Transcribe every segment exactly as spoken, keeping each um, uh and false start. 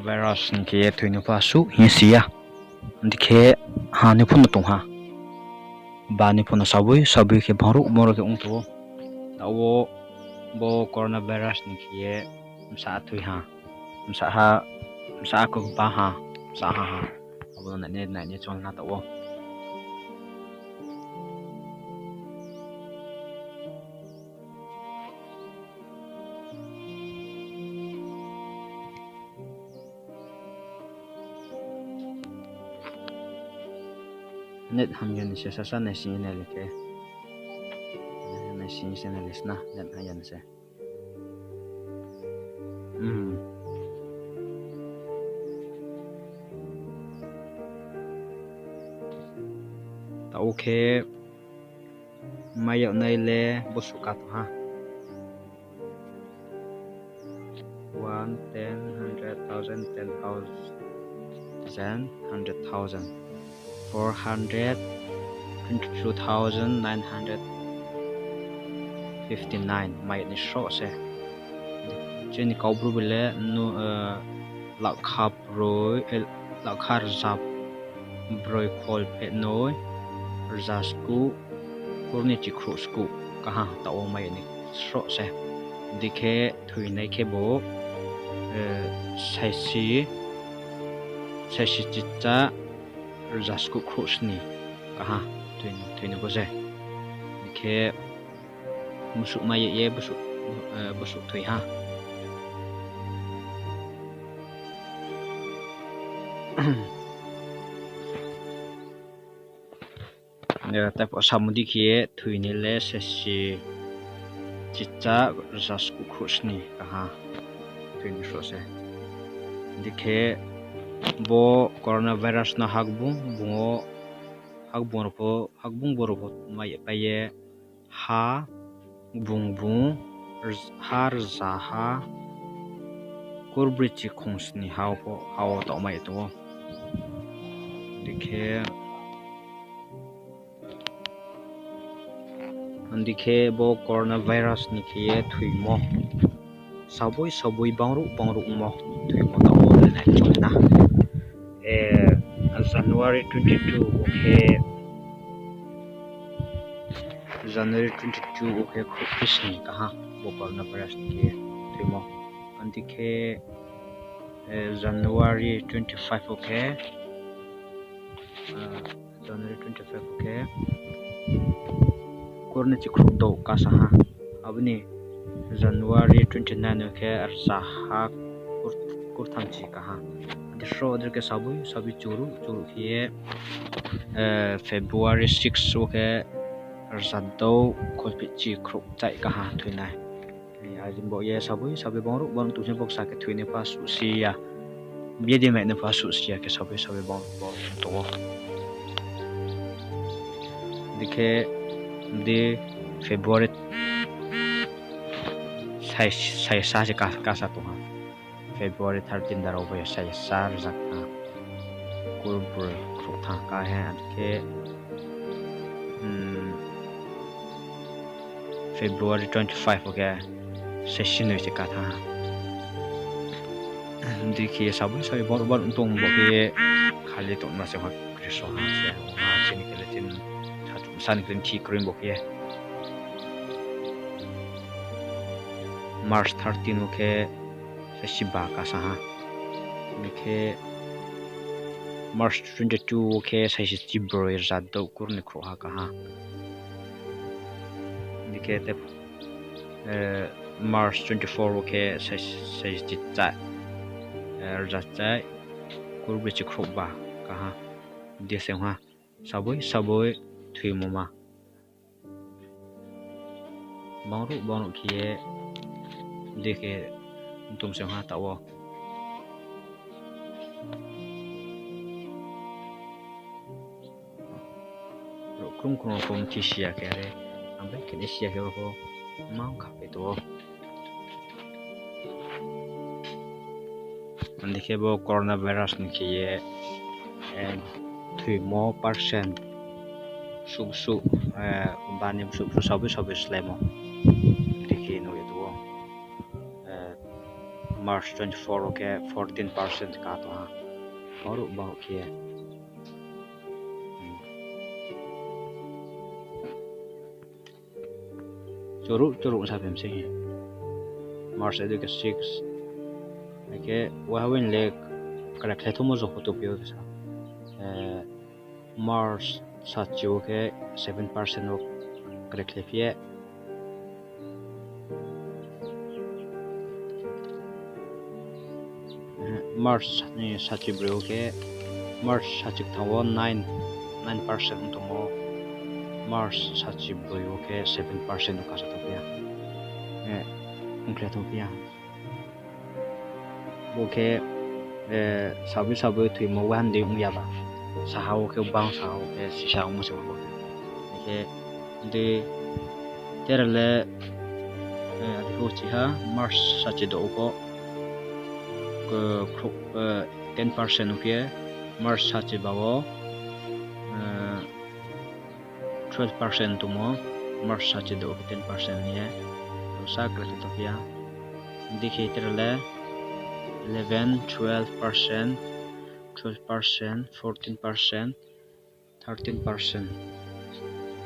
Virus ni khe ye thoi no pha suh hing si ya. Di khe ha ni pho no tong ha. Ba ni pho no saboi saboi khe bangruh bangruh khe ong tong ou. Taoh wo bo coronavirus ni khe ye bsa thoi ha. Bsa ha, bsa khe ba ha, bsa ha ha. Abo no nai ni, nai ni chung na taoh wo. Net hamya ni se sasa naising ye nai le khe. Naising ye se nai le sna, net hamya ni se. Hmm. Taoh wo khe mai yag nai le bosuh ka tong ha. One, ten, hundred, thousand, ten thousand, hundred thousand, four hundred twenty-two thousand nine hundred fifty-nine mai ni sroh se. Chini Kaubru bai le no, eh, lakha broi, eh, lakha rza broi khol phehnoi rza skuh kurni chikhruh skuh kaha taoh wo mai ni sroh se. Di khe thoinai khe bo, eh, saisi, saisi chicha rza skuh khruh sni kaha thoinai bo se. Di khe musuh mai ye, eh, bosuh thoi ha. Eh, tei pho samung di khe ye thoinai le saisi chicha rza skuh khruh sni kaha thoinai sroh se. Di khe bo coronavirus no hakbung bung wo, hakbung rao pho, hakbung bo rao pho mai ye pai ye ha, bung bung, rz-, ha rza ha kurbroi chikhong sni ha wo pho, ha wo taoh mai ye tong ou. Di khe, di khe bo coronavirus ni khe ye thoimo saboi saboi bangruh bangruh ongmo, thoimo taoh wo le nai chung na. Eh, January twenty-two wo khe, January twenty-two wo khe khruh sni kaha bo coronavirus ni khe thoimo. Di khe, eh, January twenty-five wo khe, eh, January twenty-five wo khe kurni chikhruh douh kasa ha. Abo ni January twenty-nine wo khe rza ha kur-, kurtham chi kaha. Di sroh di khe saboi saboi churuh churuh khe ye, eh, February six wo khe rza douh kholphehchi khruh chai kaha thoinai. Abo ye saboi saboi bangruh bangruh tong se, boksa khe thoinai pha suh si ya. Biyadi mai nai pha suh si ya khe saboi saboi bangruh bangruh tong ou. Di khe di February sai, saisa se ka-, kasa tong ha. February thirteen da rao bai saisa rza kthang kurbroi khruh thanng ka he, adi khe, hmm, February twenty-five wo khe saisi noi se ka thanng ha. Di khe saboi saboi bor bor tong bo khe khali tongma se ha, kriso ha se ha, chini khe le chini sa chung sa ni khe le thi kroi bo khe. March thirteen wo khe saisi ba kasa ha. Di khe March twenty-two wo khe saisi chibroi rza douh kurni khruh ha kaha. Di khe te, eh, March twenty-four wo khe saisi, saisi chicha, eh, rza chai kurbroi chikhruh ba kaha. Di se ha. Saboi saboi thoimo ma. Bangruh bangruh khe ye di khe tong se ha taoh wo. Rao krung krung pho mthi si ya khe are, ang bai khe nai si ya khe ro pho mang kha pai tong ou. Adi khe bo coronavirus ni khe ye, eh, thoimo percent bsuh bsuh, eh, bani bsuh bsuh saboi saboi sláimo. Di khe nuh ye tong ou. Eh, March twenty four wo khe fourteen percent ka tong ha. Oro bang khe ye. Churuh churuh sa phem se. March education six. Ake wahawin le kare khle thomo jokho topio sa. Eh, March sachi wo khe seven percent wo kare khle phi ye. Eh, March ni sachi broi wo khe, March sachi kthang wo nine, nine percent ong tongmo. March sachi broi wo khe seven percent ong kasa tongphi ya. Eh, ongkhle tongphi ya. Bo khe, eh, saboi saboi thoimo waham dei ong ya ba. Saha wo khe bang, saha wo khe sisa ongmo se bo. Khe de tere le, eh, adi khe uchi ha, March sachi do uko, ke, khro-, eh, ten percent ong khe, March sachi ba wo, eh, twelve percent tongmo, March sachi do uko ten percent ye, sa kre khe tongphi ya. Dikhe tere le eleven, twelve percent, twelve percent, fourteen percent, thirteen percent.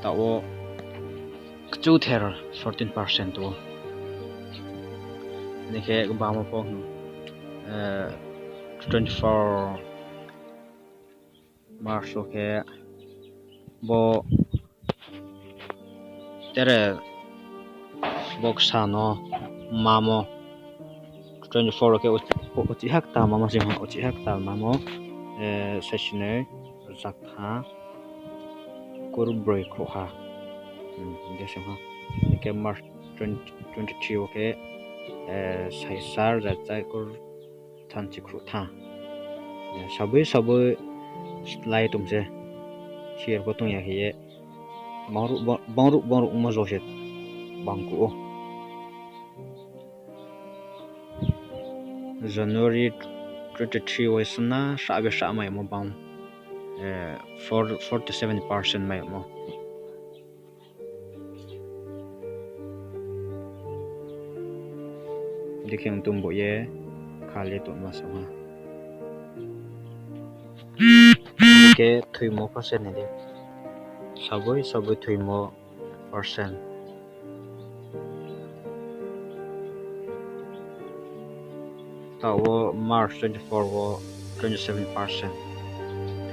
Taoh wo kchu ther fourteen percent wo. Dikhe bamo pho, eh, twenty four March wo khe bo tere bo ksa no mamo twenty four wo khe uchi-, uchi hakta mamo sing ha, uchi hakta mamo, eh, saisinoi rza kthang kurbroi khrouhha. Hmm, hing khe sing ha. Hing khe March twenty, twenty three wo khe, eh, saisa rza chaikur thanchi khrouhthang. Eh, saboi saboi slái tong se. Sir pho tong ya khe ye. Bangruh, ba-, bangruh, bangruh mo jo se bangkuh ou. January twenty three wo sna sa be sa maimo bang, eh, four, forty seven percent maimo. Dikhe ong tong bo ye khali tongma song ha. Dikhe thoimo percent ni di. Saboi saboi thoimo percent. Taoh wo March twenty four wo twenty seven percent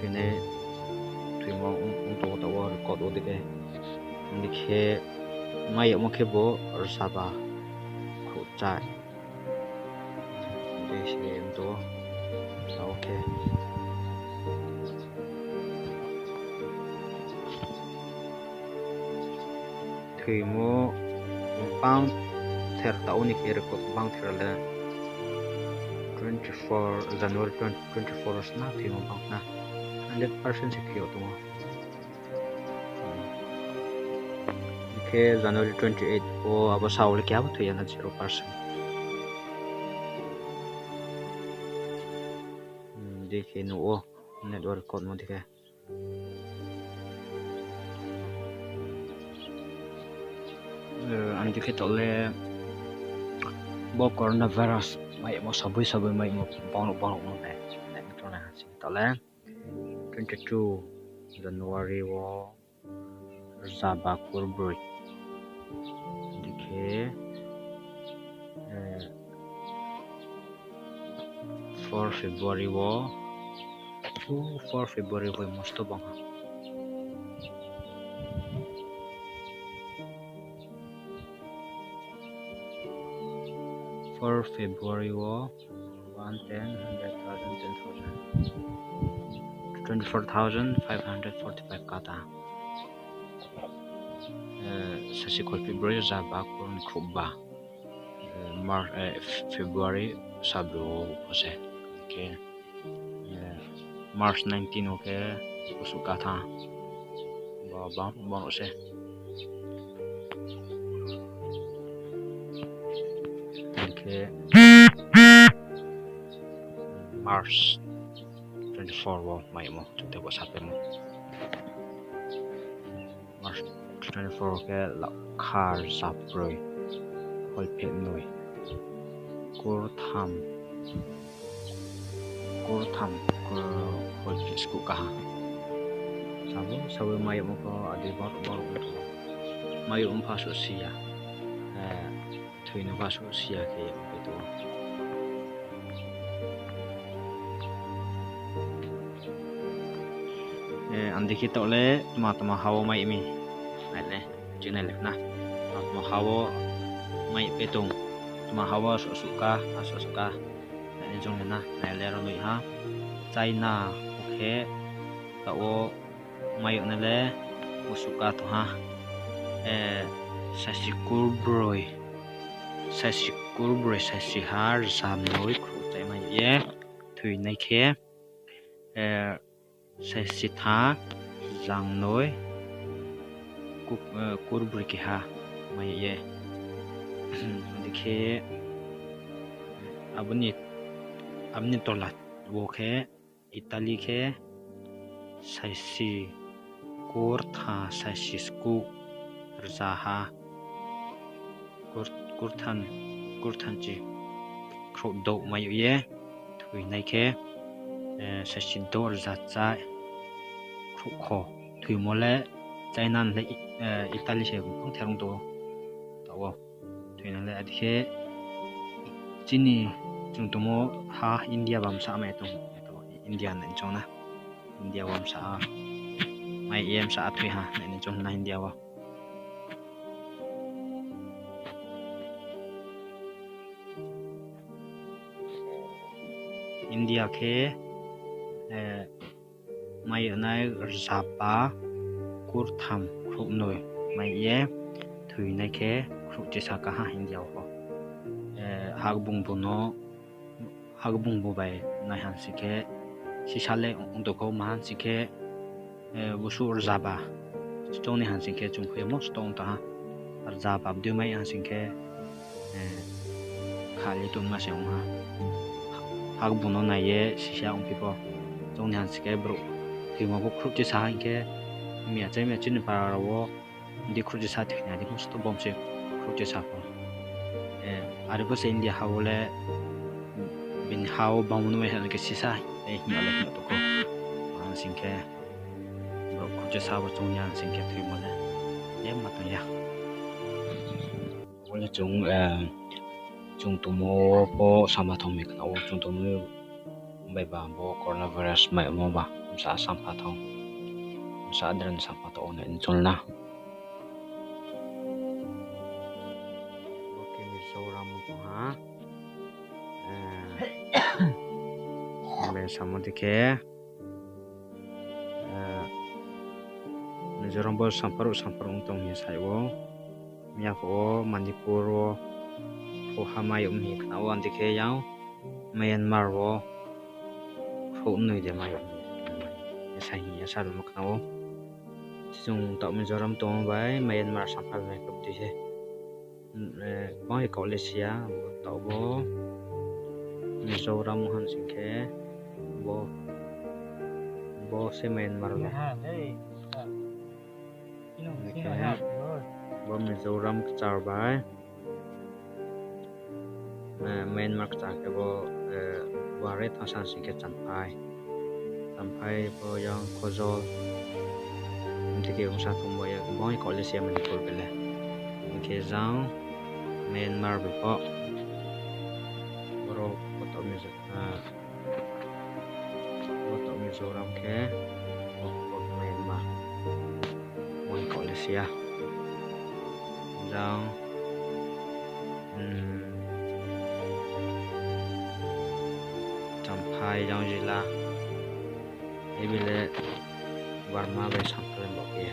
thoinai, thoimo ong, ong tong ou taoh wo record wo dikhe. Dikhe mai yagmo khe bo rzaba khrouhchai. Dei se ong tong ou. Taoh wo khe thoimo bang ther taoh wo ni khe record bang ther le twenty four January twenty twenty four wo sna thoimo bang na hundred percent se khe yag tong ou. Khe January twenty eight wo abo sao le keha bo thoi ya na zero percent. Hmm, dikhe nuh ou, network record mo dikhe. Eh, ang dikhe taoh le bo coronavirus maimo saboi saboi maimo bangruh bangruh mo ne, ne tong na ha sing taoh le twenty two January wo rzaba kurbroi. Dikhe, eh, four February wo, o four February wo mosto bang ha. Four February wo one, ten, hundred, thousand, ten thousand, twenty four thousand five hundred forty five kata. Eh, sasi khol February rzaba kurbroi khrouhba. Eh, Mar-, eh, F-, February sabru wo pho se. Khe, eh, March nineteen wo khe kusuh katha. Ba, ba, bang rao se. Khe March twenty four wo maimo, twenty four sapaimo. March twenty four khe lakha rza broi, hoi phehnoi. kurtham, kurtham, kur-, kurtham skuh kaha. Sabo, sabo mai yagmo pho adei bor, bor, mai yagmo pho suh si ya. Eh, thoi no pho suh si ya khe yagmo khe tong ou. Eh, andi khe taoh le tma tma ha wo mai mi. Nai le, jing nai le na. Tma tma ha wo mai pe tong. Tma ha wo suh suh ka, a suh suh ka. Nai jong le na, nai le ro noi ha. China, okay. Taoh wo mai yag nai le, o suh ka tong ha. Eh, saisi kurbroi. Saisi kurbroi, saisi ha, rzamnoi, khrouhchai mai ye. Thoi nai khe, eh, saisi tha, rzangnoi, ku-, eh, kurbroi keha mai ye. Adi khe, abo ni, abo ni tola wo khe, Italy khe, saisi kurtha, saisi skuh, rzaha, kur-, kurthan, kurthanchi, khrouh douh mai yag ye, thoi nai khe, eh, saisi douh rza chai, khrouh kho, thoimo le China le, eh, Italy se bung therong tong ou. Taoh wo, thoi nai le adi khe, chini chung tongmo ha India ba bsa mai tong, India nai chung na. India wo bsa, mai ye bsa thoi ha, nai chung na India wo. India khe, eh, mai yag nai rzaba kurtham khrouhnoi mai ye, thoi nai khe khrouhchisa kaha India wo. Eh, hakbung bu no, hakbung bu bai nai hangsing khe, sisa le ong tong kho ma hangsing khe, eh, busuh rzaba. Stone ni hangsing khe chung khuimo stone tong ha. Rzaba bdei mai hangsing khe, eh, khali tongma se ong ha. Hakbung no nai ye sisa ongphi pho. Chung ni hangsing khe brouh thoimo pho khrouhchisa hing khe, miya chai miya chini para rao wo, di khrouhchisa thoi nai di, most of bom se khrouhchisa pho. Eh, are pho se India ha wo le, bini ha wo bangmo no mai ha khe sisa, eh, hing ya le hing ya tong kho. Hangsing khe, brouh khrouhchisa bo chung ni hangsing khe thoimo le, eh, ma tong ya. Bo le chung, eh, chung tongmo pho sampha thanng mi khna ou, chung tongmo bai ba bo coronavirus maimo ba, bsa sampha thanng, bsa adren sampha thanng ou nai chung na. Bo khe Mizoram tong ha. Eh, bai samo di khe, eh, Mizoram bo sampha ruh sampha ruh ong tong hing sai ou. Miya pho wo Manipur wo, pho ha mai yag mi khna ou, adi khe yang Myanmar wo, khrouhnoi de mai yag mi, sa hing ye sa rimo khna ou. Chung taoh Mizoram tongmo bai Myanmar sampha nai khe bdi se. Eh, bang ye kaoh le si ya, taoh bo Mizoram hangsing khe, bo, bo se Myanmar le. Bo Mizoram kchar bai, eh, Myanmar kchar khe bo, eh, Warai thanng sa sing khe Champhai. Champhai pho yang Khojol. Hing khe ongsa thung bo ya, bang ye kaoh le si ya Manipur bai le. Hing khe jang Myanmar bai pho. Boro koto Mizo-, ah, koto Mizoram khe, bo, bo Myanmar. Bang ye kaoh le si ya. Jang, hmm, Champhai jang jila. Ibi le Burma bai sampha le bo khe ye.